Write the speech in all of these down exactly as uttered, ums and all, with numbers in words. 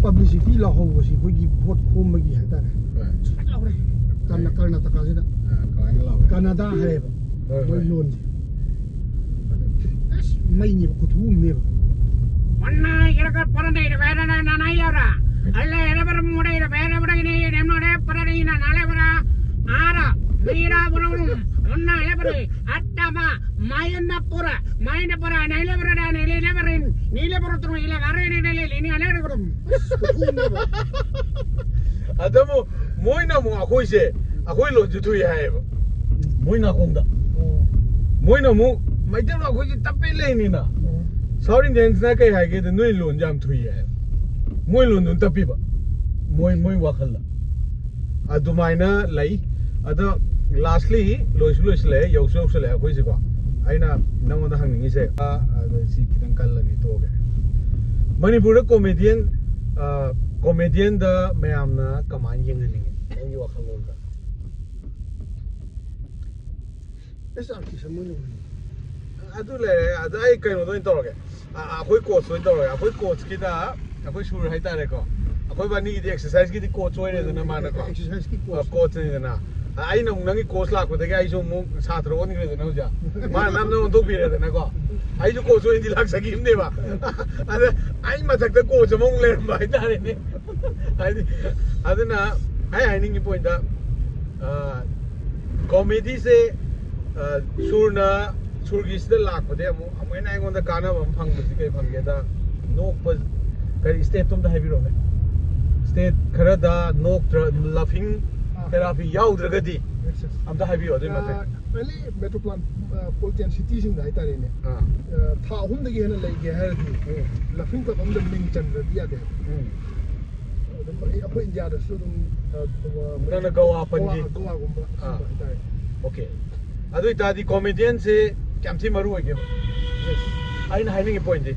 Publicity ꯂꯥꯎꯍꯧꯕꯁꯤ ꯑꯩꯈꯣꯏꯒꯤ vote ꯈꯣꯝꯕꯒꯤ ꯍꯥꯏꯇꯥꯔꯦ꯫ ꯍꯣꯏ꯫ ꯆꯥꯎꯔꯦ꯫ ꯀꯔꯅ-, ꯀꯔꯅꯥꯇꯀꯥꯁꯤꯗ꯫ ꯑꯥ, ꯀꯃꯥꯏꯅ ꯂꯥꯎꯔꯦ? ꯀꯅꯥꯗꯥ ꯍꯥꯏꯌꯦꯕ꯫ ꯍꯣꯏ, ꯃꯣꯏ ꯍꯣꯏ꯫ ꯂꯣꯟꯁꯦ꯫ ꯑꯁ, ꯃꯩꯅꯦꯕ, ꯈꯨꯊꯨ ꯑꯃꯅꯦꯕ꯫ ꯃꯟꯅ ꯏꯔꯒ ꯄꯔꯅ ꯏꯔ ꯕꯦꯔꯅ ꯅꯅ ꯏꯔ꯫ ꯑꯜꯂ ꯏꯔ ꯕꯔ ꯃꯨಡ ꯏꯔ ꯕꯦꯔ ꯕꯔ ꯏꯅ ꯏꯔ ꯅꯣಡ ꯄꯔ ꯏꯅ ꯅꯥꯂ ꯕꯔ ಆರ ಮೀರ ಬುರವನು ಮುನ್ನ ಎಬರು ಅಟ್ಟಮ ಮಾಯನ್ನ ಪುರ ಮಾಯನ ಪುರ ನೈಲ ಬರ ನೈಲ ಬರ ನೀಲ ಬರ ತುರು ಇಲ್ಲ ಬರ ನೀಲ ನೀಲ ಬರ. ꯑꯗꯨꯕꯨ ꯃꯣꯏꯅ ꯑꯃꯨꯛ ꯑꯩꯈꯣꯏꯁꯦ, ꯑꯩꯈꯣꯏ ꯂꯣꯟꯁꯨ ꯊꯨꯏ ꯍꯥꯏꯌꯦꯕ꯫ ꯃꯣꯏ ꯅꯥꯀꯣꯡꯗ꯫ ꯑꯣ꯫ ꯃꯣꯏꯅ ꯑꯃꯨꯛ ꯃꯩꯇꯩꯂꯣꯟ ꯑꯩꯈꯣꯏꯁꯦ ꯇꯞꯄꯦ ꯂꯩꯅꯤꯅ꯫ ꯑꯣ꯫ South Indiansꯅ ꯀꯩ ꯍꯥꯏꯒꯦꯗ, "ꯅꯣꯏ ꯂꯣꯟꯁꯦ ꯌꯥꯝ ꯊꯨꯏ" ꯍꯥꯏꯌꯦꯕ꯫ ꯃꯣꯏ ꯂꯣꯟꯗꯨꯅ ꯇꯞꯄꯤꯕ꯫ ꯃꯣꯏ, ꯃꯣꯏ ꯋꯥꯈꯜꯗ꯫ ꯑꯗꯨꯃꯥꯏꯅ ꯂꯩ꯫ ꯑꯗꯣ lastly, ꯂꯣꯏꯁꯨ ꯂꯣꯏꯁꯤꯜꯂꯛꯑꯦ, ꯌꯧꯁꯨ ꯌꯧꯁꯤꯜꯂꯛꯑꯦ ꯑꯩꯈꯣꯏꯁꯦꯀꯣ꯫ ꯑꯩꯅ ꯅꯪꯉꯣꯟꯗ ꯍꯪꯅꯤꯡꯉꯤꯁꯦ, ꯑ, ꯑꯗꯣ ꯁꯤ ꯈꯤꯇꯪ ꯀꯜꯂꯅꯤ, ꯇꯣꯛꯑꯒꯦ꯫ ꯃꯅꯤꯄꯨꯔꯗ comedian, ꯑ, comedianꯗ ꯃꯌꯥꯝꯅ ꯀꯃꯥꯏꯅ ꯌꯦꯡꯍꯟꯅꯤꯡꯉꯤ, ꯅꯪꯒꯤ ꯋꯥꯈꯜꯂꯣꯟꯗ? ꯑꯦꯁ ꯑꯥꯔ ꯀꯦ ꯁꯃꯨꯅ ꯑꯣꯏꯅꯤ꯫ ꯑꯗꯨ ꯂꯩꯔꯦ꯫ ꯑꯗ ꯑꯩ ꯀꯩꯅꯣꯗ ꯑꯣꯏꯅ ꯇꯧꯔꯒꯦ꯫ ꯑ, ꯑꯩꯈꯣꯏ coach ꯑꯣꯏꯅ ꯇꯧꯔꯒꯦ꯫ ꯑꯩꯈꯣꯏ coachꯀꯤꯗ ꯑꯩꯈꯣꯏ ꯁꯨꯔ ꯍꯥꯏꯇꯥꯔꯦꯀꯣ꯫ ꯑꯩꯈꯣꯏ ꯕꯥꯅꯤꯒꯤꯗꯤ exerciseꯀꯤꯗꯤ coach ꯑꯣꯏꯔꯦꯗꯅ ꯃꯥꯅꯀꯣ꯫ Exerciseꯀꯤ coach꯫ ꯑ, coachꯅꯤꯗꯅ꯫ ꯑ, ꯑꯩꯅ ꯑꯃꯨꯛ ꯅꯪꯒꯤ coach ꯂꯥꯛꯄꯗꯒꯤ ꯑꯩꯁꯨ ꯑꯃꯨꯛ ꯁꯥꯇ꯭ꯔ ꯑꯣꯟꯈ꯭ꯔꯦꯗꯅ ꯍꯧꯖꯤꯛ꯫ ꯃꯥꯅ ꯅꯝꯅ ꯑꯣꯟꯊꯣꯛꯄꯤꯔꯦꯗꯅꯀꯣ꯫ ꯑꯩꯁꯨ coach ꯑꯣꯏꯅꯗꯤ ꯂꯥꯛꯆꯈꯤꯕꯅꯦꯕ꯫ ꯑꯗ ꯑꯩ ꯃꯊꯛꯇ coach ꯑꯃꯃꯨꯛ ꯂꯩꯔꯝꯕ ꯍꯥꯏꯇꯥꯔꯦꯅꯦ꯫ ꯍꯥꯏꯗꯤ, ꯑꯗꯨꯅ ꯑꯩ ꯍꯥꯏꯅꯤꯡꯉꯤ pointꯇ, ꯑ, comedyꯁꯦ, ꯑ, ꯁꯨꯔꯅ, ꯁꯨꯔꯒꯤꯁꯤꯗ ꯂꯥꯛꯄꯗꯒꯤ ꯑꯃꯨꯛ, ꯑꯃꯨꯛ ꯍꯦꯟꯅ ꯑꯩꯉꯣꯟꯗ ꯀꯥꯟꯅꯕ ꯑꯃ ꯐꯪꯕꯁꯤ ꯀꯩ ꯐꯪꯒꯦꯗ, ꯅꯣꯛꯄ, ꯀꯔꯤ stateꯇꯣ ꯑꯝꯇ ꯍꯥꯏꯕꯤꯔꯛꯑꯣꯅꯦ꯫ State ꯈꯔꯗ ꯅꯣꯛꯇ꯭ꯔ-, laughing ꯑꯥ꯫ Therapy ꯌꯥꯎꯗ꯭ꯔꯒꯗꯤ Yes, yes. ꯑꯝꯇ ꯍꯥꯏꯕꯤꯌꯨ ꯑꯗꯨꯒꯤ ꯑꯥ, ꯃꯇꯥꯡ꯫ Really metropolitan, ꯑꯥ, politicianꯁꯤꯡꯗ ꯍꯥꯏꯇꯥꯔꯦꯅꯦ꯫ ꯑꯥ꯫ ꯑꯥ, ꯊꯥ ꯑꯍꯨꯝꯗꯒꯤ ꯍꯦꯟꯅ ꯂꯩꯒꯦ ꯍꯥꯏꯔꯗꯤ ꯎꯝ꯫ Laughing club ꯑꯝꯗ ꯃꯤꯡ ꯆꯟꯗ꯭ꯔꯗꯤ ꯌꯥꯗꯦ꯫ ꯎꯝ꯫ ꯑꯗꯨꯝ ꯑꯩ-, ꯑꯩꯈꯣꯏ ꯏꯟꯗꯤꯌꯥꯗꯁꯨ ꯑꯗꯨꯝ, ꯑ, ꯑ, ꯅꯪꯅ ꯒꯋꯥ ꯄꯟꯈꯤ꯫ ꯒꯋꯥ-, ꯒꯋꯥꯒꯨꯝꯕ ꯑꯥ꯫ ꯁꯨꯝꯕ ꯍꯥꯏꯇꯥꯔꯦ꯫ Okay꯫ ꯑꯗꯨ ꯑꯣꯏꯇꯥꯔꯗꯤ comedianꯁꯦ ꯌꯥꯝ ꯊꯤ ꯃꯔꯨ ꯑꯣꯏꯒꯦꯕ꯫ Yes꯫ ꯑꯩꯅ ꯍꯥꯏꯅꯤꯡꯉꯤ pointꯇꯤ,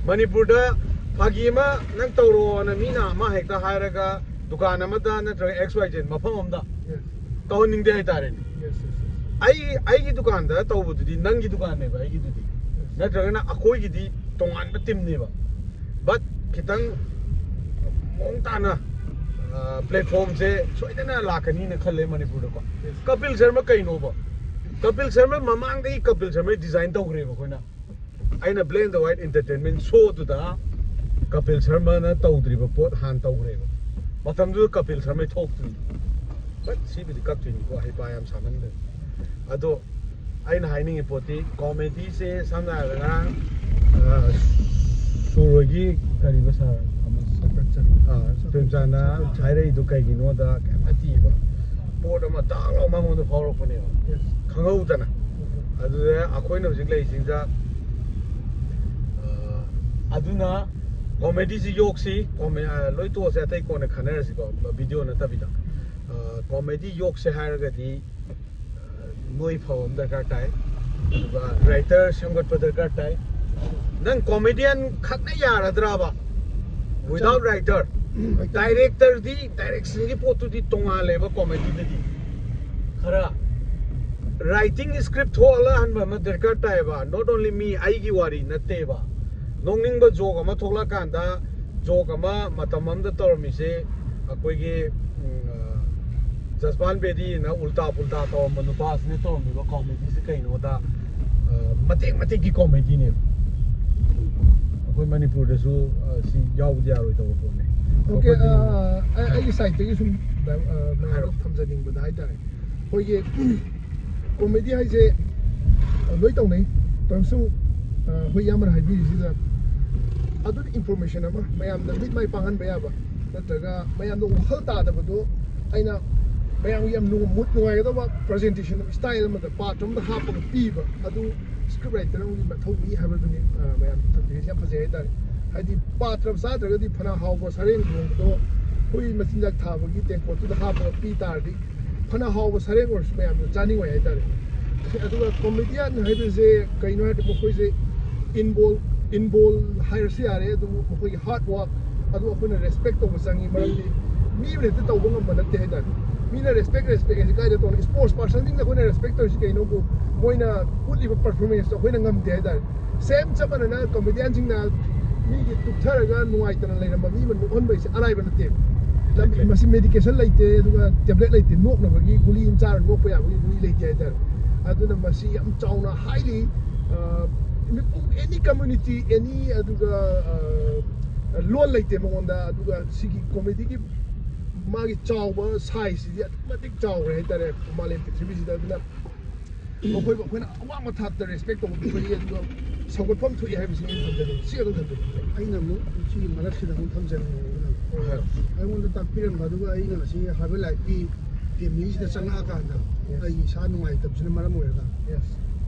ꯃꯅꯤꯄꯨꯔꯗ ꯐꯥꯒꯤ ꯑꯃ ꯅꯪ ꯇꯧꯔꯣꯅ ꯃꯤꯅ ꯑꯃ ꯍꯦꯛꯇ ꯍꯥꯏꯔꯒ ꯗꯨꯀꯥꯟ ꯑꯃꯗ ꯅꯠꯇ꯭ꯔꯒ X Y Z ꯃꯐꯝ ꯑꯃꯗ Yes꯫ ꯇꯧꯍꯟꯅꯤꯡꯗꯦ ꯍꯥꯏꯇꯥꯔꯦꯅꯦ꯫ Yes, yes, yes꯫ ꯑꯩ, ꯑꯩꯒꯤ ꯗꯨꯀꯥꯟꯗ ꯇꯧꯕꯗꯨꯗꯤ ꯅꯪꯒꯤ ꯗꯨꯀꯥꯟꯅꯦꯕ, ꯑꯩꯒꯤꯗꯨꯗꯤ꯫ Yes꯫ ꯅꯠꯇ꯭ꯔꯒꯅ ꯑꯩꯈꯣꯏꯒꯤꯗꯤ ꯇꯣꯉꯥꯟꯕ teamꯅꯦꯕ꯫ But ꯈꯤꯇꯪ ꯃꯑꯣꯡ ꯇꯥꯅ ꯄ꯭ꯂꯦꯠꯐꯣꯝꯁꯦ ꯁꯣꯏꯗꯅ ꯂꯥꯛꯀꯅꯤꯅ ꯈꯜꯂꯦ ꯃꯅꯤꯄꯨꯔꯗꯀꯣ꯫ ꯀꯄꯤꯜ ꯁꯔꯃ ꯀꯩꯅꯣꯕ? ꯀꯄꯤꯜ ꯁꯔꯃ ꯃꯃꯥꯡꯗꯒꯤ ꯀꯄꯤꯜ ꯁꯔꯃ ꯗꯤꯖꯥꯏꯟ ꯇꯧꯈ꯭ꯔꯦꯕ ꯑꯩꯈꯣꯏꯅ꯫ ꯑꯩꯅ Black and White Entertainment ꯁꯣꯗꯨꯗ Kapil ꯁꯔꯃꯅ ꯇꯧꯗ꯭ꯔꯤꯕ ꯄꯣꯠ ꯍꯥꯟꯅ ꯇꯧꯈ꯭ꯔꯦꯕ꯫ ꯃꯇꯝꯗꯨꯗ ꯀꯄꯤꯜ ꯁꯔꯃ ꯊꯣꯛꯇ꯭ꯔꯤ꯫ ꯕꯠ ꯁꯤꯕꯨꯗꯤ ꯀꯛꯇꯣꯏꯅꯤꯀꯣ, ꯍꯩꯄꯥ ꯌꯥꯝ ꯁꯥꯃꯟꯗ꯭ꯔꯦ꯫ ꯑꯗꯣ ꯑꯩꯅ ꯍꯥꯏꯅꯤꯡꯉꯤ ꯄꯣꯠꯇꯤ, ꯀꯣꯃꯦꯗꯤꯁꯦ ꯁꯝꯅ ꯍꯥꯏꯔꯕꯗ ꯉꯔꯥꯡ, ꯑ, ꯁꯨꯔꯣꯏꯒꯤ ꯀꯔꯤꯕ ꯁꯥꯔ ꯑꯃ, ꯁꯔꯄ꯭ꯔꯦꯝꯆꯟ꯫ ꯑ, ꯄ꯭ꯔꯦꯝꯆꯥꯟꯅ ꯍꯥꯏꯔꯛꯏꯗꯣ ꯀꯩꯒꯤꯅꯣꯗ ꯀꯩꯝ ꯅꯠꯇꯦꯕ꯫ ꯄꯣꯠ ꯑꯃ ꯇꯥꯛ ꯂꯥꯎ ꯃꯉꯣꯟꯗ ꯐꯥꯎꯔꯛꯄꯅꯦꯕ, ꯈꯪꯍꯧꯗꯅ꯫ ꯑꯗꯨꯗ ꯑꯩꯈꯣꯏꯅ ꯍꯧꯖꯤꯛ ꯂꯩꯔꯤꯁꯤꯡꯗ, ꯑ, ꯑꯗꯨꯅ ꯀꯣꯃꯦꯗꯤꯁꯤ ꯌꯣꯛꯁꯤ, ꯀꯣꯃꯦ-, ꯑ, ꯂꯣꯏ ꯇꯣꯛꯑꯁꯦ, ꯑꯇꯩ ꯀꯣꯟꯅ ꯈꯟꯅꯔꯁꯤꯀꯣ, ꯚꯤꯗꯤꯑꯣ ꯅꯠꯇꯕꯤꯗ꯫ ꯑ, ꯀꯣꯃꯦꯗꯤ ꯌꯣꯛꯁꯦ ꯍꯥꯏꯔꯒꯗꯤ, ꯑ, ꯅꯣꯏ ꯐꯕ ꯑꯃ ꯗꯔꯀꯥꯔ ꯇꯥꯏ, ꯑꯗꯨꯒ ꯔꯥꯏꯇꯔ ꯁꯦꯝꯒꯠꯄ ꯗꯔꯀꯥꯔ ꯇꯥꯏ꯫ ꯅꯪ ꯀꯣꯃꯦꯗꯤꯌꯟ ꯈꯛꯅ ꯌꯥꯔꯗ꯭ꯔꯕ? Without writer, ꯗꯥꯏꯔꯦꯛꯇꯔꯗꯤ, ꯗꯥꯏꯔꯦꯛꯁꯟꯒꯤ ꯄꯣꯠꯇꯨꯗꯤ ꯇꯣꯉꯥꯜꯂꯦꯕ ꯀꯣꯃꯦꯗꯤꯗꯗꯤ꯫ ꯈꯔ ꯔꯥꯏꯇꯤꯡ ꯁ꯭ꯀ꯭ꯔꯤꯞ ꯊꯣꯛꯍꯜꯂꯍꯟꯕ ꯑꯃ ꯗꯔꯀꯥꯔ ꯇꯥꯏꯌꯦꯕ, not only me, ꯑꯩꯒꯤ ꯋꯥꯔꯤ ꯅꯠꯇꯦꯕ꯫ ꯅꯣꯛꯅꯤꯡꯕ ꯖꯣꯛ ꯑꯃ ꯊꯣꯛꯂꯛꯀꯥꯟꯗ, ꯖꯣꯛ ꯑꯃ ꯃꯇꯝ ꯑꯃꯗ ꯇꯧꯔꯝꯃꯤꯁꯦ ꯑꯩꯈꯣꯏꯒꯤ, ꯎꯝ, ꯑ, ꯖꯁꯄꯥꯟ ꯕꯦꯗꯤꯅ ꯎꯜꯇꯥ ꯄꯨꯜꯇꯥ ꯇꯧꯔꯝꯕ ꯅꯨꯄꯥꯁꯤꯅ ꯇꯧꯔꯝꯃꯤꯕ ꯀꯣꯃꯦꯗꯤꯁꯦ ꯀꯩꯅꯣꯗ, ꯑ, ꯃꯇꯦꯛ ꯃꯇꯦꯛꯀꯤ ꯀꯣꯃꯦꯗꯤꯅꯦꯕ꯫ ꯑꯩꯈꯣꯏ ꯃꯅꯤꯄꯨꯔꯗꯁꯨ, ꯑ, ꯁꯤ ꯌꯥꯎꯕꯗꯤ ꯌꯥꯔꯣꯏꯗꯧꯕ ꯄꯣꯠꯅꯦ꯫ ꯑꯣꯀꯦ, ꯑꯩꯈꯣꯏꯗꯤ ꯑ, ꯑ, ꯑꯩ, ꯑꯩꯒꯤ ꯁꯥꯏꯠꯇꯒꯤ ꯁꯨꯝ, ꯑ, ꯃꯌꯥꯝꯗ ꯍꯥꯏꯔꯣ꯫ ꯊꯝꯖꯅꯤꯡꯕꯗ ꯍꯥꯏꯇꯥꯔꯦ, ꯑꯩꯈꯣꯏꯒꯤ ꯀꯣꯃꯦꯗꯤ ꯍꯥꯏꯁꯦ, ꯑ, ꯂꯣꯏ ꯇꯧꯅꯩ꯫ ꯇꯧꯔꯁꯨ, ꯑ, ꯑꯩꯈꯣꯏ ꯏꯌꯥꯝꯕꯅ ꯍꯥꯏꯕꯤꯔꯤꯁꯤꯗ ꯑꯗꯨꯅ ꯏꯟꯐꯣꯔꯃꯦꯁꯟ ꯑꯃ ꯃꯌꯥꯝꯗ ꯃꯤꯠ ꯃꯥꯏ ꯄꯥꯡꯍꯟꯕ ꯌꯥꯕ, ꯅꯠꯇ꯭ꯔꯒ ꯃꯌꯥꯝꯗ ꯋꯥꯈꯜ ꯇꯥꯗꯕꯗꯣ ꯑꯩꯅ ꯃꯌꯥꯝꯒꯤ ꯌꯥꯝ ꯅꯨꯡ-, ꯃꯨꯠ ꯅꯨꯡꯉꯥꯏꯒꯗꯕ ꯄ꯭ꯔꯖꯦꯟꯇꯦꯁꯟ ꯏꯁꯇꯥꯏꯜ ꯑꯃꯗ ꯄꯥꯔꯠ ꯑꯃꯗ ꯍꯥꯞꯄꯒ ꯄꯤꯕ, ꯑꯗꯨ ꯁ꯭ꯀ꯭ꯔꯤꯞ ꯔꯥꯏꯇꯔ ꯑꯃꯒꯤ ꯃꯊꯧꯅꯤ ꯍꯥꯏꯕꯗꯨꯅꯤ, ꯑ, ꯃꯌꯥꯝ ꯊꯝꯕꯤꯔꯤꯁꯦ ꯌꯥꯝ ꯐꯖꯩ ꯍꯥꯏꯇꯥꯔꯦ꯫ ꯍꯥꯏꯗꯤ ꯄꯥꯇ꯭ꯔ ꯆꯥꯗ꯭ꯔꯒꯗꯤ ꯐꯅ ꯍꯥꯎꯕ ꯁꯔꯦꯡ ꯊꯣꯡꯕꯗꯣ ꯍꯨꯏ ꯃꯆꯤꯟꯖꯥꯛ ꯊꯥꯕꯒꯤ ꯇꯦꯡꯀꯣꯠꯇꯨꯗ ꯍꯥꯞꯄꯒ ꯄꯤ ꯇꯥꯔꯗꯤ ꯐꯅ ꯍꯥꯎꯕ ꯁꯔꯦꯡ ꯑꯣꯏꯔꯁꯨ ꯃꯌꯥꯝꯅ ꯆꯥꯅꯤꯡꯉꯣꯏ ꯍꯥꯏꯇꯥꯔꯦ꯫ ꯑꯗꯨꯒ ꯀꯣꯃꯦꯗꯤꯌꯟ ꯍꯥꯏꯕꯁꯦ ꯀꯩꯅꯣ ꯍꯥꯏꯔꯗꯤ ꯃꯈꯣꯏꯁꯦ ꯏꯟꯕꯣꯜ, ꯏꯟꯕꯣꯜ ꯍꯥꯏꯔꯁꯨ ꯌꯥꯔꯦ, ꯑꯗꯨꯕꯨ ꯃꯈꯣꯏꯒꯤ ꯍꯥꯔꯗ ꯋꯥꯔꯛ ꯑꯗꯨ ꯑꯩꯈꯣꯏꯅ ꯔꯦꯁꯄꯦꯛ ꯇꯧꯕ ꯆꯪꯉꯤ꯫ ꯃꯔꯝꯗꯤ ꯃꯤ ꯑꯃꯅ ꯍꯦꯛꯇ ꯇꯧꯕ ꯉꯝꯕ ꯅꯠꯇꯦ ꯍꯥꯏꯇꯥꯔꯦ꯫ ꯃꯤꯅ ꯔꯦꯁꯄꯦꯛ, ꯔꯦꯁꯄꯦꯛ ꯍꯥꯏꯁꯦ ꯀꯥꯏꯗ ꯇꯧꯅꯤ? ꯁ꯭ꯄꯣꯔꯠꯁ ꯄꯥꯔꯁꯟꯁꯤꯡꯗ ꯑꯩꯈꯣꯏꯅ ꯔꯦꯁꯄꯦꯛ ꯇꯧꯔꯤꯁꯤ ꯀꯩꯅꯣꯕꯨ ꯃꯣꯏꯅ ꯎꯠꯂꯤꯕ ꯄꯔꯐꯣꯔꯃꯦꯟꯁꯇꯣ ꯑꯩꯈꯣꯏꯅ ꯉꯝꯗꯦ ꯍꯥꯏꯇꯥꯔꯦ꯫ ꯁꯦꯝ ꯆꯞ ꯃꯥꯟꯅꯅ ꯀꯣꯃꯦꯗꯤꯌꯟꯁꯤꯡꯅ ꯃꯤꯒꯤ ꯇꯨꯞꯊꯔꯒ ꯅꯨꯡꯉꯥꯏꯇꯅ ꯂꯩꯔꯝꯕ ꯃꯤ ꯑꯃ ꯅꯣꯛꯍꯟꯕ ꯍꯥꯏꯁꯦ ꯑꯔꯥꯏꯕ ꯅꯠꯇꯦꯕ꯫ ꯂꯝ-, ꯃꯁꯤ ꯃꯦꯗꯤꯀꯦꯁꯟ ꯂꯩꯇꯦ, ꯑꯗꯨꯒ ꯇꯦꯕ꯭ꯂꯦꯠ ꯂꯩꯇꯦ, ꯅꯣꯛꯅꯕꯒꯤ ꯒꯨꯂꯤ ꯑꯃ ꯆꯥꯔ ꯅꯣꯛꯄ ꯌꯥꯕꯒꯤ ꯒꯨꯂꯤ ꯂꯩꯇꯦ ꯍꯥꯏꯇꯥꯔꯦ꯫ ꯑꯗꯨꯅ ꯃꯁꯤ ꯌꯥꯝ ꯆꯥꯎꯅ, ꯍꯥꯏꯂꯤ, ꯑꯦꯅꯤ ꯀꯝꯃ꯭ꯌꯨꯅꯤꯇꯤ, ꯑꯦꯅꯤ, ꯑꯗꯨꯒ ꯑ, ꯂꯣꯟ ꯂꯩꯇꯦ ꯃꯉꯣꯟꯗ꯫ ꯑꯗꯨꯒ ꯁꯤꯒꯤ ꯀꯣꯃꯦꯗꯤꯒꯤ ꯃꯥꯒꯤ ꯆꯥꯎꯕ ꯁꯥꯏꯖꯁꯤꯗꯤ ꯑꯗꯨꯛꯀꯤ ꯃꯇꯤꯛ ꯆꯥꯎꯈ꯭ꯔꯦ ꯍꯥꯏꯇꯥꯔꯦ ꯃꯥꯂꯦꯝ ꯄ꯭ꯔꯤꯊꯤꯕꯤꯁꯤꯗ꯫ ꯑꯗꯨꯅ ꯃꯈꯣꯏꯕꯨ ꯑꯩꯈꯣꯏꯅ ꯑꯋꯥꯡꯕ ꯊꯥꯛꯇ ꯔꯦꯁꯄꯦꯛ ꯇꯧꯕ ꯄꯤꯊꯣꯛꯏ, ꯑꯗꯨꯒ ꯁꯧꯒꯠꯐꯝ ꯊꯣꯛꯏ ꯍꯥꯏꯕꯁꯤ ꯑꯩꯅ ꯊꯝꯖꯅꯤꯡꯉꯤ꯫ ꯁꯤ ꯑꯗꯨꯝ ꯊꯝꯖꯅꯤꯡꯉꯤ꯫ ꯑꯩꯅ ꯑꯃꯨꯛ ꯁꯤꯒꯤ ꯃꯔꯛꯁꯤꯗ ꯑꯃꯨꯛ ꯊꯝꯖꯅꯤꯡꯉꯤ꯫ ꯍꯣꯏ꯫ ꯑꯩꯉꯣꯟꯗ ꯇꯥꯛꯄꯤꯔꯝꯕ, ꯑꯗꯨꯒ ꯑꯩꯅ ꯉꯁꯤ ꯍꯥꯏꯕ ꯂꯥꯏꯐꯀꯤ ꯐꯦꯃꯤꯂꯤꯁꯤꯗ ꯆꯪꯉꯛꯑꯀꯥꯟꯗ, ꯌꯦꯁ꯫ ꯑꯩ ꯏꯁꯥ ꯅꯨꯡꯉꯥꯏꯇꯕꯁꯤꯅ ꯃꯔꯝ ꯑꯣꯏꯔꯒ, ꯌꯦꯁ꯫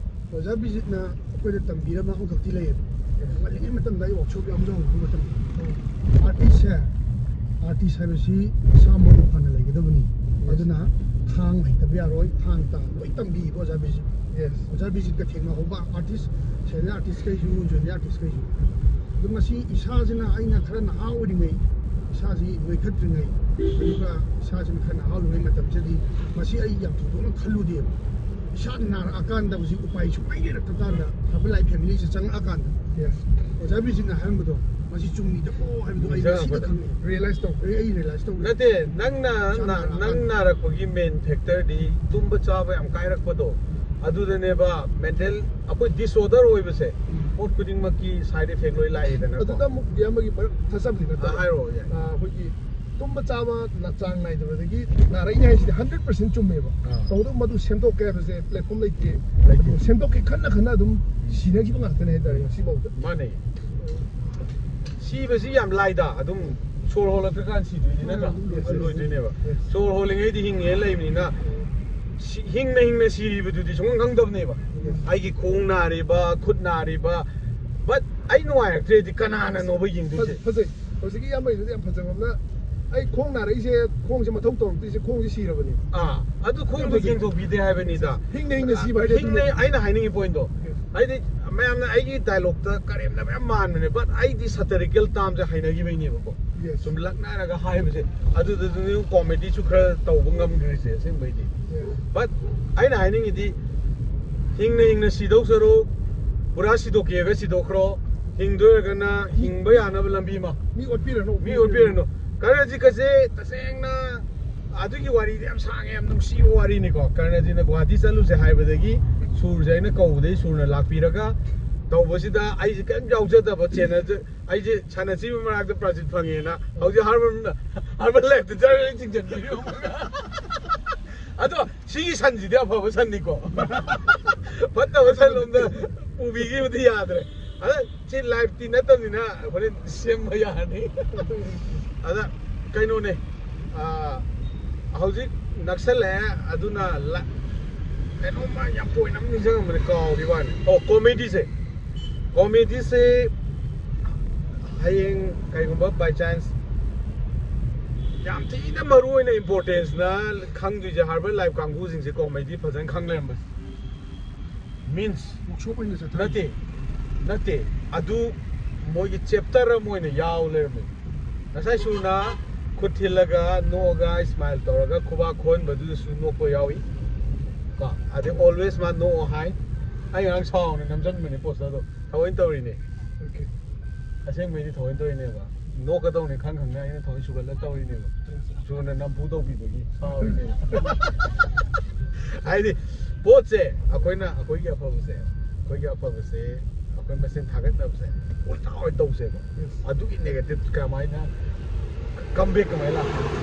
ꯑꯣꯖꯥ ꯕꯤꯖꯤꯠꯅ ꯑꯩꯈꯣꯏꯗ ꯇꯝꯕꯤꯔꯝꯕ ꯑꯃꯈꯛꯇꯤ ꯂꯩꯌꯦꯕ꯫ ꯉꯜꯂꯤꯉꯩ ꯃꯇꯝꯗ ꯑꯩ ꯋꯥꯛꯁꯣꯞ ꯌꯥꯎꯖꯍꯧꯕ ꯃꯇꯝꯗ, ꯑꯥꯔꯇꯤꯁꯁꯦ, ꯑꯥꯔꯇꯤꯁ ꯍꯥꯏꯕꯁꯤ ꯃꯁꯥ ꯃꯎ ꯐꯅ ꯂꯩꯒꯗꯕꯅꯤ꯫ ꯑꯗꯨꯅ ꯊꯥꯡ ꯍꯩꯇꯕ ꯌꯥꯔꯣꯏ, ꯊꯥꯡ ꯇꯥ ꯂꯣꯏ ꯇꯝꯕꯤꯕ ꯑꯣꯖꯥ ꯕꯤꯖꯤꯠ꯫ ꯌꯦꯁ꯫ ꯑꯣꯖꯥ ꯕꯤꯖꯤꯠꯀ ꯊꯦꯡꯅꯍꯧꯕ ꯑꯥꯔꯇꯤꯁ, ꯁꯦꯅꯤꯌꯔ ꯑꯥꯔꯇꯤꯁꯈꯩꯁꯨ, ꯖꯨꯅꯤꯌꯔ ꯑꯥꯔꯇꯤꯁꯈꯩꯁꯨ꯫ ꯑꯗꯣ ꯃꯁꯤ ꯏꯁꯥꯁꯤꯅ, ꯑꯩꯅ ꯈꯔ ꯅꯍꯥ ꯑꯣꯏꯔꯤꯉꯩ, ꯏꯁꯥꯁꯤ ꯅꯣꯏꯈꯠꯇ꯭ꯔꯤꯉꯩ, ꯑꯗꯨꯒ ꯏꯁꯥꯁꯤꯅ ꯈꯔ ꯅꯍꯥ ꯑꯣꯏꯔꯤꯉꯩ ꯃꯇꯝꯁꯤꯗꯗꯤ ꯃꯁꯤ ꯑꯩ ꯌꯥꯝ ꯊꯣꯏꯗꯣꯛꯅ ꯈꯜꯂꯨꯗꯦꯕ꯫ ꯏꯁꯥ ꯅꯥꯔꯛꯑꯀꯥꯟꯗ ꯍꯧꯖꯤꯛ ꯎꯄꯥꯏ ꯁꯨꯡꯂꯩ ꯂꯩꯔꯛꯇ꯭ꯔꯀꯥꯟꯗ, ꯍꯥꯏꯕ ꯂꯥꯏꯐ ꯐꯦꯃꯤꯂꯤꯁꯦ ꯆꯪꯉꯛꯑꯀꯥꯟꯗ, ꯌꯦꯁ꯫ ꯑꯣꯖꯥ ꯕꯤꯖꯤꯠꯅ ꯍꯥꯏꯔꯝꯕꯗꯣ ꯃꯁꯤ ꯆꯨꯝꯃꯤꯗꯀꯣ ꯍꯥꯏꯕꯗꯣ ꯑꯩ ꯉꯁꯤꯗ ꯈꯪꯉꯦ꯫ ꯔꯤꯌꯦꯂꯥꯏꯁ ꯇꯧ꯫ ꯑꯩ, ꯑꯩ ꯔꯤꯌꯦꯂꯥꯏꯁ ꯇꯧꯔꯦ꯫ ꯅꯠꯇꯦ, ꯅꯪꯅ, ꯏꯁꯥ ꯅ-, ꯅꯥꯔꯛꯑꯀꯥꯟꯗ꯫ ꯅꯪ ꯅꯥꯔꯛꯄꯒꯤ ꯃꯦꯟ ꯐꯦꯛꯇꯔꯗꯤ ꯇꯨꯝꯕ ꯆꯥꯕ ꯌꯥꯝ ꯀꯥꯏꯔꯛꯄꯗꯣ, ꯑꯗꯨꯗꯅꯦꯕ꯫ ꯃꯦꯟꯇꯦꯜ, ꯑꯩꯈꯣꯏ ꯗꯤꯁꯑꯣꯔꯗꯔ ꯑꯣꯏꯕꯁꯦ, ꯎꯝ꯫ ꯄꯣꯠ ꯈꯨꯗꯤꯡꯃꯛꯀꯤ ꯁꯥꯏꯗ ꯏꯐꯦꯛ ꯂꯣꯏ ꯂꯥꯛꯑꯦꯗꯅꯀꯣ꯫ ꯑꯗꯨꯗ ꯑꯃꯨꯛ ꯏꯌꯥꯝꯕꯒꯤ ꯃꯔꯛ ꯊꯥꯖꯕꯗꯤ ꯑꯥ, ꯅꯠꯇꯕ꯫ ꯍꯥꯏꯔꯛꯑꯣ, ꯌꯥꯏ꯫ ꯑꯥ, ꯑꯩꯈꯣꯏꯒꯤ ꯇꯨꯝꯕ ꯆꯥꯕ ꯅ-, ꯆꯥꯡ ꯅꯥꯏꯗꯕꯗꯒꯤ ꯅꯥꯔꯛꯏꯅꯦ ꯍꯥꯏꯁꯤꯗꯤ ꯍꯟꯗ꯭ꯔꯦꯠ ꯄꯥꯔꯁꯦꯟ ꯆꯨꯝꯃꯦꯕ꯫ ꯑꯥ꯫ ꯇꯧꯕꯇꯕꯨ ꯃꯗꯨ ꯁꯦꯝꯗꯣꯛꯀꯦ ꯍꯥꯏꯕꯁꯦ ꯄ꯭ꯂꯦꯠꯐꯣꯝ ꯂꯩꯇꯦ꯫ ꯂꯩꯇꯦ꯫ ꯑꯗꯨ ꯁꯦꯝꯗꯣꯛꯀꯦ ꯈꯟꯅ ꯈꯟꯅ ꯑꯗꯨꯝ ꯁꯤꯅꯈꯤꯕ ꯉꯥꯛꯇꯅꯦ ꯍꯥꯏꯇꯥꯔꯦ ꯉꯁꯤꯐꯥꯎꯗ꯫ ꯃꯥꯅꯦ꯫ ꯁꯤꯕꯁꯤ ꯌꯥꯝ ꯂꯥꯏꯗ, ꯑꯗꯨꯝ ꯁꯣꯔ ꯍꯣꯜꯂꯛꯇ꯭ꯔꯀꯥꯟ ꯁꯤꯗꯣꯏꯅꯤ, ꯅꯠꯇ꯭ꯔꯥ? ꯎꯝ, yes, yes, ꯂꯣꯏꯗꯣꯏꯅꯦꯕ꯫ Yes. ꯁꯣꯔ ꯍꯣꯜꯂꯤꯉꯩꯗꯤ ꯍꯤꯡꯉꯦꯅ ꯂꯩꯕꯅꯤꯅ, ꯁꯤ-, ꯍꯤꯡꯅ ꯍꯤꯡꯅ ꯁꯤꯔꯤꯕꯗꯨꯗꯤ ꯁꯨꯡꯈꯪ ꯈꯪꯗꯕꯅꯦꯕ꯫ Yes. ꯑꯩꯒꯤ ꯈꯣꯡ ꯅꯥꯔꯤꯕ, ꯈꯨꯠ ꯅꯥꯔꯤꯕ, but ꯑꯩ ꯅꯨꯡꯉꯥꯏꯔꯛꯇ꯭ꯔꯦꯗꯤ ꯀꯅꯥꯅꯅꯣꯕ ꯌꯦꯡꯗꯣꯏꯁꯦ? ꯐꯖ-, ꯐꯖꯩ꯫ ꯍꯧꯖꯤꯛꯀꯤ ꯏꯌꯥꯝꯕꯒꯤꯗꯨꯗꯤ ꯌꯥꯝ ꯐꯖꯕ ꯑꯃꯅ, ꯑꯩ ꯈꯣꯡ ꯅꯥꯔꯛꯏꯁꯦ, ꯈꯣꯡꯁꯦ ꯃꯊꯧ ꯇꯧꯔꯛꯇ꯭ꯔꯤꯁꯦ, ꯈꯣꯡꯁꯦ ꯁꯤꯔꯕꯅꯤ꯫ ꯑꯥ, ꯑꯗꯨ ꯈꯣꯡꯗꯣ ꯌꯥꯝ ꯐꯖꯩ꯫ ꯌꯦꯡꯊꯣꯛꯄꯤꯗꯦ ꯍꯥꯏꯕꯅꯤꯗ꯫ ꯍꯤꯡꯅ ꯍꯤꯡꯅ ꯁꯤꯕ ꯍꯥꯏꯗꯤ ꯍꯤꯡꯅ, ꯑꯗꯨꯅꯦ꯫ ꯑꯩꯅ ꯍꯥꯏꯅꯤꯡꯉꯤ ꯄꯣꯏꯟꯗꯣ, ꯎꯝ꯫ ꯍꯥꯏꯗꯤ ꯃꯌꯥꯝꯅ ꯑꯩꯒꯤ ꯗꯥꯏꯂꯣꯛꯇ ꯀꯔꯦꯝꯅꯕ ꯌꯥꯝ ꯃꯥꯟꯕꯅꯦ, but ꯑꯩꯗꯤ ꯁꯇꯔꯤꯀꯦꯜ ꯇꯥꯝꯁꯦ ꯍꯩꯅꯈꯤꯕꯩꯅꯦꯕꯀꯣ꯫ Yes. ꯁꯨꯝ ꯂꯛꯅꯔꯒ ꯍꯥꯏꯕꯁꯦ, ꯑꯗꯨꯗꯁꯨ ꯀꯣꯃꯦꯗꯤꯁꯨ ꯈꯔ ꯇꯧꯕ ꯉꯝꯈ꯭ꯔꯤꯁꯦ ꯑꯁꯦꯡꯕꯩꯗꯤ꯫ Yes. But ꯑꯩꯅ ꯍꯥꯏꯅꯤꯡꯉꯤꯗꯤ, ꯍꯤꯡꯅ ꯍꯤꯡꯅ ꯁꯤꯗꯧ ꯁꯔꯨꯛ, ꯄꯨꯔꯥ ꯁꯤꯗꯣꯛꯀꯦꯒ ꯁꯤꯗꯣꯛꯈ꯭ꯔꯣ, ꯍꯤꯡꯗꯣꯏꯔꯒꯅ ꯍꯤꯡꯕ ꯌꯥꯅꯕ ꯂꯝꯕꯤ ꯑꯃ꯫ ꯃꯤ ꯑꯣꯠꯄꯤꯔꯅꯨ꯫ ꯃꯤ ꯑꯣꯠꯄꯤꯔꯅꯨ꯫ ꯀꯔꯅꯖꯤꯠꯀꯁꯦ ꯇꯁꯦꯡꯅ ꯑꯗꯨꯒꯤ ꯋꯥꯔꯤꯗꯤ ꯌꯥꯝ ꯁꯥꯡꯉꯦ, ꯌꯥꯝ ꯅꯨꯡꯁꯤꯕ ꯋꯥꯔꯤꯅꯤꯀꯣ꯫ ꯀꯔꯅꯖꯤꯠꯅ ꯒꯨꯍꯥꯇꯤ ꯆꯠꯂꯨꯁꯦ ꯍꯥꯏꯕꯗꯒꯤ ꯁꯨꯔꯁꯦ ꯑꯩꯅ ꯀꯧꯕꯗꯒꯤ ꯁꯨꯔꯅ ꯂꯥꯛꯄꯤꯔꯒ ꯇꯧꯕꯁꯤꯗ ꯑꯩꯁꯦ ꯀꯔꯤꯝ ꯌꯥꯎꯖꯗꯕ, ꯆꯦꯟꯅꯖ-, ꯑꯩꯁꯦ ꯁꯥꯟꯅꯁꯤꯕ ꯃꯅꯥꯛꯇ ꯄ꯭ꯔꯥꯖꯤꯠ ꯐꯪꯉꯦꯅ ꯍꯧꯖꯤꯛ ꯍꯥꯔꯕꯔ, ꯍꯥꯔꯕꯔ ꯂꯥꯏꯐꯇ ꯆꯠꯂꯒ ꯆꯤꯡꯁꯤꯟꯕꯤꯔꯨꯕ꯫ ꯑꯗꯣ ꯁꯤꯒꯤ ꯁꯟꯁꯤꯗꯤ ꯑꯐꯕ ꯁꯟꯅꯤꯀꯣ꯫ ꯐꯠꯇꯕ ꯁꯟ ꯂꯣꯝꯗ ꯄꯨꯕꯤꯈꯤꯕꯗꯤ ꯌꯥꯗ꯭ꯔꯦ꯫ ꯑꯗ ꯁꯤ ꯂꯥꯏꯐꯇꯤ ꯅꯠꯇꯕꯅꯤꯅ ꯍꯣꯔꯦꯟ ꯁꯦꯝꯕ ꯌꯥꯔꯅꯤ꯫ ꯑꯗ ꯀꯩꯅꯣꯅꯦ, ꯑꯥ, ꯍꯧꯖꯤꯛ ꯅꯛꯁꯜꯂꯛꯑꯦ, ꯑꯗꯨꯅ ꯂ-, ꯀꯩꯅꯣꯝꯃ ꯌꯥꯝ ꯄꯣꯏꯟ ꯑꯃ ꯅꯤꯡꯁꯤꯡꯉꯝꯕꯅꯦ, ꯀꯥꯎꯈꯤꯕ ꯋꯥꯅꯤ꯫ ꯑꯣ, ꯀꯣꯃꯦꯗꯤꯁꯦ꯫ ꯀꯣꯃꯦꯗꯤꯁꯦ ꯍꯌꯦꯡ ꯀꯩꯒꯨꯝꯕ by chance ꯌꯥꯝ ꯊꯤꯅ ꯃꯔꯨ ꯑꯣꯏꯅ importance ꯅ ꯈꯪꯗꯣꯏꯁꯦ ꯍꯥꯔꯕꯔ ꯂꯥꯏꯐ ꯀꯥꯡꯕꯨꯁꯤꯡꯁꯦ ꯀꯣꯃꯦꯗꯤ ꯐꯖꯅ ꯈꯪ ꯂꯩꯔꯝꯕꯁꯦ꯫ Means ꯋꯥꯛꯁꯣꯞ ꯑꯣꯏꯅ ꯆꯠꯊꯔꯤ꯫ ꯅꯠꯇꯦ, ꯅꯠꯇꯦ, ꯑꯗꯨ ꯃꯣꯏꯒꯤ chapter ꯑꯃ ꯑꯣꯏꯅ ꯌꯥꯎ ꯂꯩꯔꯝꯃꯦ꯫ ꯉꯁꯥꯏ ꯁꯨꯔꯅ ꯈꯨꯠ ꯊꯤꯜꯂꯒ ꯅꯣꯛꯑꯒ smile ꯇꯧꯔꯒ ꯈꯨꯕꯥꯛ ꯈꯣꯟꯕꯗꯨꯗꯁꯨ ꯅꯣꯛꯄ ꯌꯥꯎꯏ ꯀꯣ꯫ ꯑꯗꯩ always ꯃꯥ ꯅꯣꯛꯑꯣ ꯍꯥꯏ꯫ ꯑꯩ ꯉꯔꯥꯡ ꯁꯥꯎꯅ ꯅꯝꯁꯤꯟꯕꯅꯦ poster ꯗꯣ꯫ ꯊꯑꯣꯏꯅ ꯇꯧꯔꯤꯅꯦ꯫ Okay꯫ ꯑꯁꯦꯡꯕꯩꯗꯤ ꯊꯑꯣꯏꯅ ꯇꯧꯔꯤꯅꯦꯕ꯫ ꯅꯣꯛꯀꯗꯧꯅꯤ ꯈꯪ ꯈꯪꯅ ꯑꯩꯅ ꯊꯑꯣꯏꯅ ꯁꯨꯒꯠꯂ ꯇꯧꯔꯤꯅꯦꯕ꯫ ꯁꯨꯔꯅ ꯅꯝꯐꯨ ꯇꯧꯕꯤꯕꯒꯤ ꯁꯥꯎꯔꯤꯅꯦꯕ꯫ ꯍꯥꯏꯗꯤ ꯄꯣꯠꯁꯦ ꯑꯩꯈꯣꯏꯅ, ꯑꯩꯈꯣꯏꯒꯤ ꯑꯐꯕꯁꯦ, ꯑꯩꯈꯣꯏꯒꯤ ꯑꯐꯕꯁꯦ ꯑꯩꯈꯣꯏ ꯃꯁꯦꯟ ꯊꯥꯒꯠꯅꯕꯁꯦ ꯎꯜꯇꯥ ꯑꯣꯏꯅ ꯇꯧꯁꯦꯕ꯫ Yes꯫ ꯑꯗꯨꯒꯤ negative ꯀꯃꯥꯏꯅ comeback ꯀꯃꯥꯏꯅ ꯂꯥꯛꯀꯅꯤ?